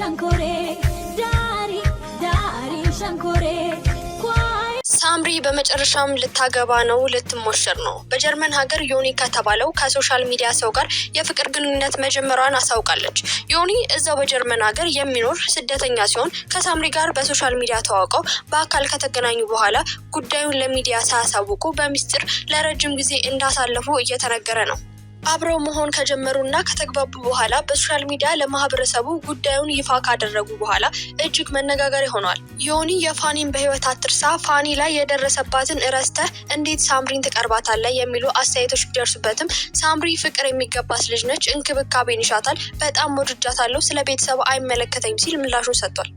ሸንኮሬ ዳሪ ዳሪ ሸንኮሬ። ሳምሪ በመጨረሻም ልታገባ ነው፣ ልትሞሸር ነው። በጀርመን ሀገር ዮኒ ከተባለው ከ social media ሰው ጋር የፍቅር ግንኙነት መጀመሯን አሳውቃለች። ዮኒ እዛው በጀርመን ሀገር የሚኖር ስደተኛ ሲሆን ከሳምሪ ጋር በ social media ተዋውቀው በአካል ከተገናኙ በኋላ ጉዳዩን ለሚዲያ ሳያሳውቁ በሚስጥር ለረጅም ጊዜ እንዳሳለፉ እየተነገረ ነው። አብረው መሆን ከጀመሩና ከተግባቡ በኋላ በ social media ለማህበረሰቡ ጉዳዩን ይፋ ካደረጉ በኋላ እጅግ መነጋገሪያ ሆኗል። ዮኒ የፋኒን በህይወት አትርሳ፣ ፋኒ ላይ የደረሰባትን እረስተህ እንዴት ሳምሪን ትቀርባታለህ የሚሉ አስተያየቶች ቢደርሱበትም ሳምሪ ፍቅር የሚገባት ልጅ ነች፣ እንክብካቤን ይሻታል፣ በጣም ወድጃታለሁ፣ ስለ ቤተሰቡ አይመለከተኝም ሲል ምላሹን ሰጥቷል።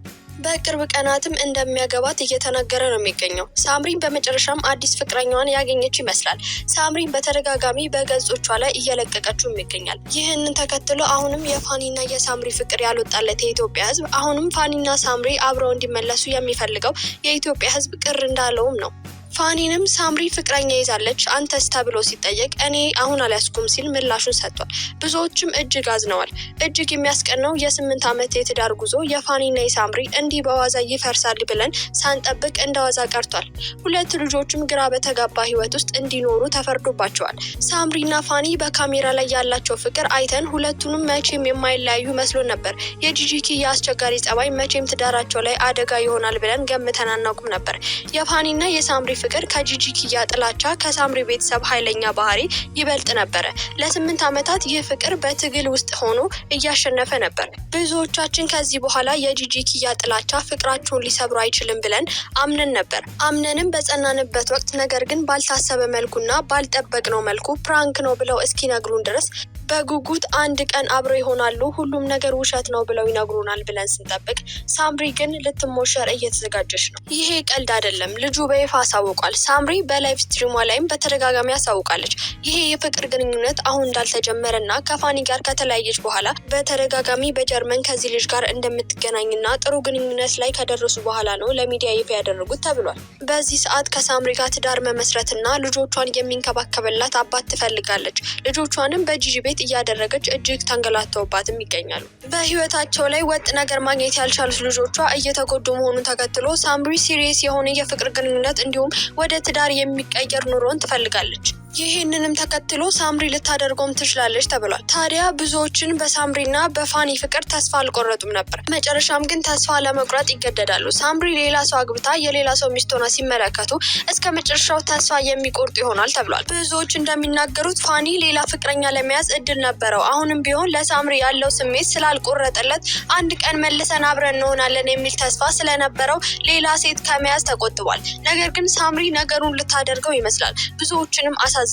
በቅርብ ቀናትም እንደሚያገባት እየተነገረ ነው የሚገኘው። ሳምሪን በመጨረሻም አዲስ ፍቅረኛዋን ያገኘች ይመስላል። ሳምሪን በተደጋጋሚ በገጾቿ ላይ እየለቀቀችው ይገኛል። ይህንን ተከትሎ አሁንም የፋኒና የሳምሪ ፍቅር ያልወጣለት የኢትዮጵያ ሕዝብ አሁንም ፋኒና ሳምሪ አብረው እንዲመለሱ የሚፈልገው የኢትዮጵያ ሕዝብ ቅር እንዳለውም ነው። ፋኒንም ሳምሪ ፍቅረኛ ይዛለች አንተስ ተብሎ ሲጠየቅ እኔ አሁን አልያዝኩም ሲል ምላሹን ሰጥቷል። ብዙዎችም እጅግ አዝነዋል። እጅግ የሚያስቀናው የ8 ዓመት የትዳር ጉዞ የፋኒና የሳምሪ እንዲህ በዋዛ ይፈርሳል ብለን ሳንጠብቅ እንደ ዋዛ ቀርቷል። ሁለት ልጆችም ግራ በተጋባ ህይወት ውስጥ እንዲኖሩ ተፈርዶባቸዋል። ሳምሪና ፋኒ በካሜራ ላይ ያላቸው ፍቅር አይተን ሁለቱንም መቼም የማይለያዩ መስሎን ነበር። የጂጂኪ የአስቸጋሪ ጸባይ መቼም ትዳራቸው ላይ አደጋ ይሆናል ብለን ገምተን አናውቅም ነበር። የፋኒና የሳምሪ ፍቅር ከጂጂ ኪያ ጥላቻ፣ ከሳምሪ ቤተሰብ ኃይለኛ ባህሪ ይበልጥ ነበረ። ለ8 ዓመታት ይህ ፍቅር በትግል ውስጥ ሆኖ እያሸነፈ ነበር። ብዙዎቻችን ከዚህ በኋላ የጂጂ ኪያ ጥላቻ ፍቅራቸውን ሊሰብሩ አይችልም ብለን አምነን ነበር። አምነንም በጸናንበት ወቅት ነገር ግን ባልታሰበ መልኩና ባልጠበቅነው መልኩ prank ነው ብለው እስኪነግሩን ድረስ በጉጉት አንድ ቀን አብረው ይሆናሉ፣ ሁሉም ነገር ውሸት ነው ብለው ይነግሩናል ብለን ስንጠብቅ ሳምሪ ግን ልትሞሸር እየተዘጋጀች ነው። ይሄ ቀልድ አይደለም። ልጁ በይፋ አሳውቋል። ሳምሪ በ live stream ሟ ላይም በተደጋጋሚ አሳውቃለች። ይሄ የፍቅር ግንኙነት አሁን እንዳልተጀመረና ከፋኒ ጋር ከተለያየች በኋላ በተደጋጋሚ በጀርመን ከዚህ ልጅ ጋር እንደምትገናኝና ጥሩ ግንኙነት ላይ ከደረሱ በኋላ ነው ለሚዲያ ይፋ ያደረጉት ተብሏል። በዚህ ሰዓት ከሳምሪ ጋር ትዳር መመስረትና ልጆቿን የሚንከባከብላት አባት ትፈልጋለች። ልጆቿንም በጂጂ ቤት እያደረገች እጅግ ተንገላተውባትም ይገኛሉ። በህይወታቸው ላይ ወጥ ነገር ማግኘት ያልቻሉት ልጆቿ እየተጎዱ መሆኑን ተከትሎ ሳምሪ serious የሆነ የፍቅር ግንኙነት እንዲሁም ወደ ትዳር የሚቀየር ኑሮን ትፈልጋለች። ይህንንም ተከትሎ ሳምሪ ልታደርገውም ትችላለች ተብሏል። ታዲያ ብዙዎችን በሳምሪና በፋኒ ፍቅር ተስፋ አልቆረጡም ነበር። መጨረሻም ግን ተስፋ ለመቁረጥ ይገደዳሉ። ሳምሪ ሌላ ሰው አግብታ የሌላ ሰው ሚስት ሆና ሲመለከቱ እስከ መጨረሻው ተስፋ የሚቆርጡ ይሆናል ተብሏል። ብዙዎች እንደሚናገሩት ፋኒ ሌላ ፍቅረኛ ለመያዝ እድል ነበረው። አሁንም ቢሆን ለሳምሪ ያለው ስሜት ስላልቆረጠለት አንድ ቀን መልሰን አብረን እንሆናለን የሚል ተስፋ ስለነበረው ሌላ ሴት ከመያዝ ተቆጥቧል። ነገር ግን ሳምሪ ነገሩን ልታደርገው ይመስላል። ብዙዎችንም አሳዝነው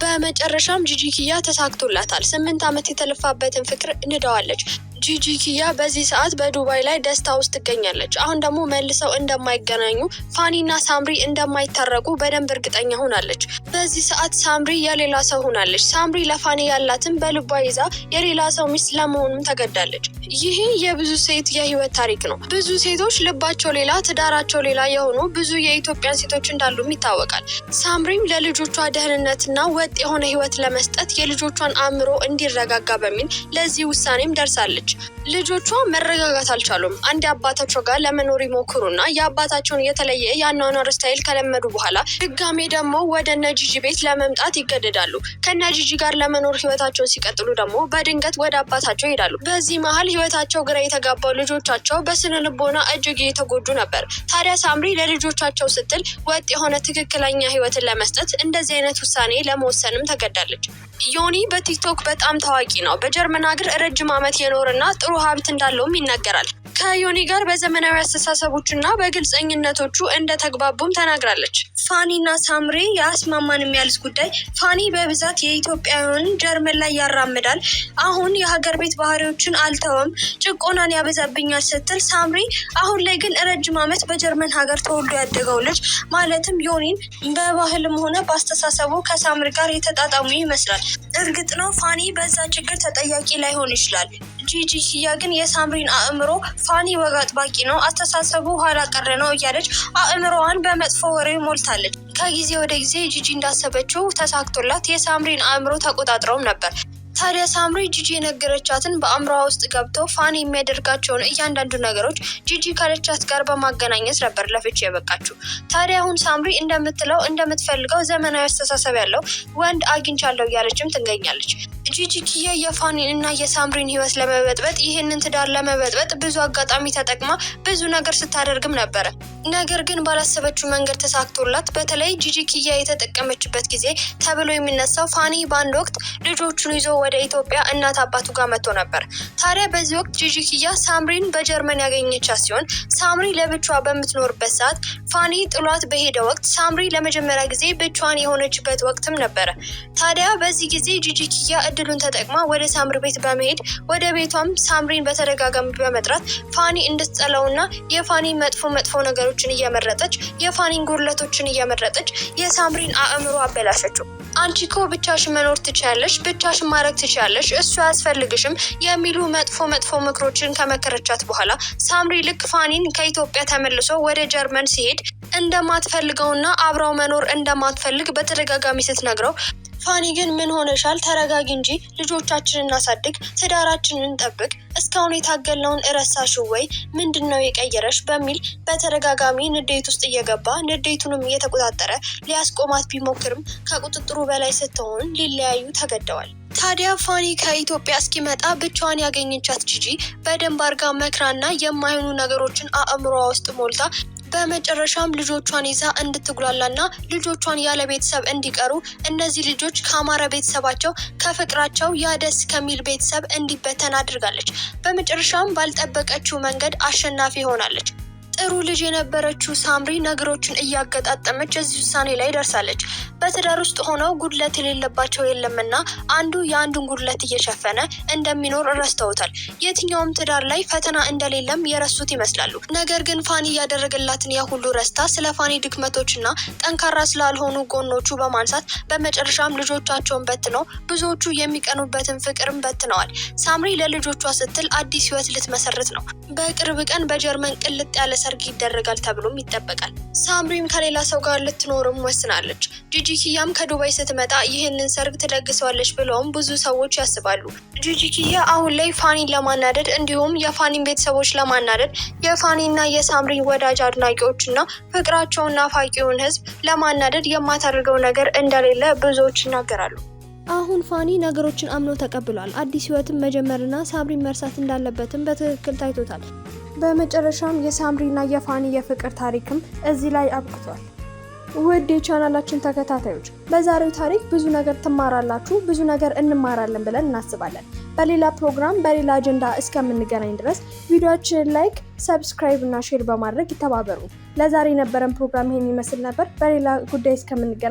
በመጨረሻም ጂጂ ኪያ ተሳክቶላታል። 8 ዓመት የተለፋበትን ፍቅር ንደዋለች። ጂጂ ኪያ በዚህ ሰዓት በዱባይ ላይ ደስታ ውስጥ ትገኛለች። አሁን ደግሞ መልሰው እንደማይገናኙ፣ ፋኒና ሳምሪ እንደማይታረቁ በደንብ እርግጠኛ ሆናለች። በዚህ ሰዓት ሳምሪ የሌላ ሰው ሆናለች። ሳምሪ ለፋኒ ያላትን በልቧ ይዛ የሌላ ሰው ሚስት ለመሆኑም ተገዳለች። ይሄ የብዙ ሴት የህይወት ታሪክ ነው። ብዙ ሴቶች ልባቸው ሌላ፣ ትዳራቸው ሌላ የሆኑ ብዙ የኢትዮጵያን ሴቶች እንዳሉም ይታወቃል። ሳምሪም ለልጆቿ ደህንነትና ወጥ የሆነ ህይወት ለመስጠት የልጆቿን አእምሮ እንዲረጋጋ በሚል ለዚህ ውሳኔም ደርሳለች። ልጆቿ መረጋጋት አልቻሉም። አንድ አባታቸው ጋር ለመኖር ይሞክሩና የአባታቸውን የተለየ የአኗኗር style ከለመዱ በኋላ ድጋሜ ደግሞ ወደ እነ ጂጂ ቤት ለመምጣት ይገደዳሉ። ከነ ጂጂ ጋር ለመኖር ህይወታቸውን ሲቀጥሉ ደግሞ በድንገት ወደ አባታቸው ይሄዳሉ። በዚህ መሀል ህይወታቸው ግራ የተጋባው ልጆቻቸው በስነ ልቦና እጅግ እየተጎዱ ነበር። ታዲያ ሳምሪ ለልጆቻቸው ስትል ወጥ የሆነ ትክክለኛ ህይወትን ለመስጠት እንደዚህ አይነት ውሳኔ ለመወሰንም ተገዳለች። ዮኒ በቲክቶክ በጣም ታዋቂ ነው። በጀርመን ሀገር ረጅም ዓመት የኖረና ጥሩ ሀብት እንዳለውም ይናገራል። ከዮኒ ጋር በዘመናዊ አስተሳሰቦችና በግልጸኝነቶቹ እንደተግባቡም ተናግራለች። ፋኒና ሳምሪ የአስማማን የሚያልስ ጉዳይ ፋኒ በብዛት የኢትዮጵያውያንን ጀርመን ላይ ያራምዳል። አሁን የሀገር ቤት ባህሪዎችን አልተወም፣ ጭቆናን ያበዛብኛል ስትል፣ ሳምሪ አሁን ላይ ግን ረጅም ዓመት በጀርመን ሀገር ተወልዶ ያደገው ልጅ ማለትም ዮኒን በባህልም ሆነ በአስተሳሰቡ ከሳምሪ ጋር የተጣጣሙ ይመስላል። እርግጥ ነው ፋኒ በዛ ችግር ተጠያቂ ላይሆን ይችላል። ጂጂ ኪያ ግን የሳምሪን አእምሮ ፋኒ ወግ አጥባቂ ነው፣ አስተሳሰቡ ኋላ ቀር ነው እያለች አእምሮዋን በመጥፎ ወሬ ሞልታለች። ከጊዜ ወደ ጊዜ ጂጂ እንዳሰበችው ተሳክቶላት የሳምሪን አእምሮ ተቆጣጥረውም ነበር። ታዲያ ሳምሪ ጂጂ የነገረቻትን በአእምሯ ውስጥ ገብቶ ፋኒ የሚያደርጋቸውን እያንዳንዱ ነገሮች ጂጂ ካለቻት ጋር በማገናኘት ነበር ለፍቺ የበቃችው። ታዲያ አሁን ሳምሪ እንደምትለው እንደምትፈልገው ዘመናዊ አስተሳሰብ ያለው ወንድ አግኝቻለሁ እያለችም ትገኛለች። ጂጂ ኪያ የፋኒን እና የሳምሪን ህይወት ለመበጥበጥ፣ ይህንን ትዳር ለመበጥበጥ ብዙ አጋጣሚ ተጠቅማ ብዙ ነገር ስታደርግም ነበረ። ነገር ግን ባላሰበችው መንገድ ተሳክቶላት፣ በተለይ ጂጂ ኪያ የተጠቀመችበት ጊዜ ተብሎ የሚነሳው ፋኒ በአንድ ወቅት ልጆቹን ይዞ ወደ ኢትዮጵያ እናት አባቱ ጋር መጥቶ ነበር። ታዲያ በዚህ ወቅት ጂጂ ኪያ ሳምሪን በጀርመን ያገኘቻት ሲሆን፣ ሳምሪ ለብቻዋ በምትኖርበት ሰዓት ፋኒ ጥሏት በሄደ ወቅት ሳምሪ ለመጀመሪያ ጊዜ ብቻዋን የሆነችበት ወቅትም ነበረ። ታዲያ በዚህ ጊዜ ጂጂ ኪያ እድሉን ተጠቅማ ወደ ሳምሪ ቤት በመሄድ፣ ወደ ቤቷም ሳምሪን በተደጋጋሚ በመጥራት ፋኒ እንድትጠላውና የፋኒ መጥፎ መጥፎ ነገሮችን እየመረጠች፣ የፋኒን ጉድለቶችን እየመረጠች የሳምሪን አእምሮ አበላሸችው። አንቺ እኮ ብቻሽን መኖር ትችያለሽ፣ ብቻሽን ማድረግ ትችያለሽ፣ እሱ አያስፈልግሽም የሚሉ መጥፎ መጥፎ ምክሮችን ከመከረቻት በኋላ ሳምሪ ልክ ፋኒን ከኢትዮጵያ ተመልሶ ወደ ጀርመን ሲሄድ እንደማትፈልገውና አብራው መኖር እንደማትፈልግ በተደጋጋሚ ስትነግረው፣ ፋኒ ግን ምን ሆነሻል? ተረጋጊ እንጂ፣ ልጆቻችንን እናሳድግ፣ ትዳራችንን እንጠብቅ፣ እስካሁን የታገልነውን እረሳሽው ወይ? ምንድን ነው የቀየረሽ? በሚል በተደጋጋሚ ንዴት ውስጥ እየገባ፣ ንዴቱንም እየተቆጣጠረ ሊያስቆማት ቢሞክርም ከቁጥጥሩ በላይ ስትሆን ሊለያዩ ተገደዋል። ታዲያ ፋኒ ከኢትዮጵያ እስኪመጣ ብቻዋን ያገኘቻት ጂጂ በደንብ አርጋ መክራና የማይሆኑ ነገሮችን አእምሮዋ ውስጥ ሞልታ በመጨረሻም ልጆቿን ይዛ እንድትጉላላና ልጆቿን ያለ ቤተሰብ እንዲቀሩ፣ እነዚህ ልጆች ከአማረ ቤተሰባቸው፣ ከፍቅራቸው ያ ደስ ከሚል ቤተሰብ እንዲበተን አድርጋለች። በመጨረሻም ባልጠበቀችው መንገድ አሸናፊ ሆናለች። ጥሩ ልጅ የነበረችው ሳምሪ ነገሮችን እያገጣጠመች እዚህ ውሳኔ ላይ ደርሳለች። በትዳር ውስጥ ሆነው ጉድለት የሌለባቸው የለምና አንዱ የአንዱን ጉድለት እየሸፈነ እንደሚኖር ረስተውታል። የትኛውም ትዳር ላይ ፈተና እንደሌለም የረሱት ይመስላሉ። ነገር ግን ፋኒ እያደረገላትን ያ ሁሉ ረስታ ስለ ፋኒ ድክመቶችና ጠንካራ ስላልሆኑ ጎኖቹ በማንሳት በመጨረሻም ልጆቻቸውን በትነው ብዙዎቹ የሚቀኑበትን ፍቅርም በትነዋል። ሳምሪ ለልጆቿ ስትል አዲስ ህይወት ልትመሰርት ነው። በቅርብ ቀን በጀርመን ቅልጥ ያለ ሰርግ ይደረጋል ተብሎም ይጠበቃል። ሳምሪም ከሌላ ሰው ጋር ልትኖርም ወስናለች። ጂጂ ኪያም ከዱባይ ስትመጣ ይህንን ሰርግ ትደግሰዋለች ብለውም ብዙ ሰዎች ያስባሉ። ጂጂ ኪያ አሁን ላይ ፋኒን ለማናደድ እንዲሁም የፋኒን ቤተሰቦች ለማናደድ፣ የፋኒና የሳምሪ ወዳጅ አድናቂዎችና ፍቅራቸውን ናፋቂውን ህዝብ ለማናደድ የማታደርገው ነገር እንደሌለ ብዙዎች ይናገራሉ። አሁን ፋኒ ነገሮችን አምኖ ተቀብሏል። አዲስ ህይወትን መጀመርና ሳምሪን መርሳት እንዳለበትም በትክክል ታይቶታል። በመጨረሻም የሳምሪና የፋኒ የፍቅር ታሪክም እዚህ ላይ አብቅቷል። ውድ የቻናላችን ተከታታዮች፣ በዛሬው ታሪክ ብዙ ነገር ትማራላችሁ፣ ብዙ ነገር እንማራለን ብለን እናስባለን። በሌላ ፕሮግራም በሌላ አጀንዳ እስከምንገናኝ ድረስ ቪዲዮአችንን like፣ subscribe እና share በማድረግ ይተባበሩ። ለዛሬ የነበረን ፕሮግራም ይሄን ይመስል ነበር። በሌላ ጉዳይ እስከምንገናኝ።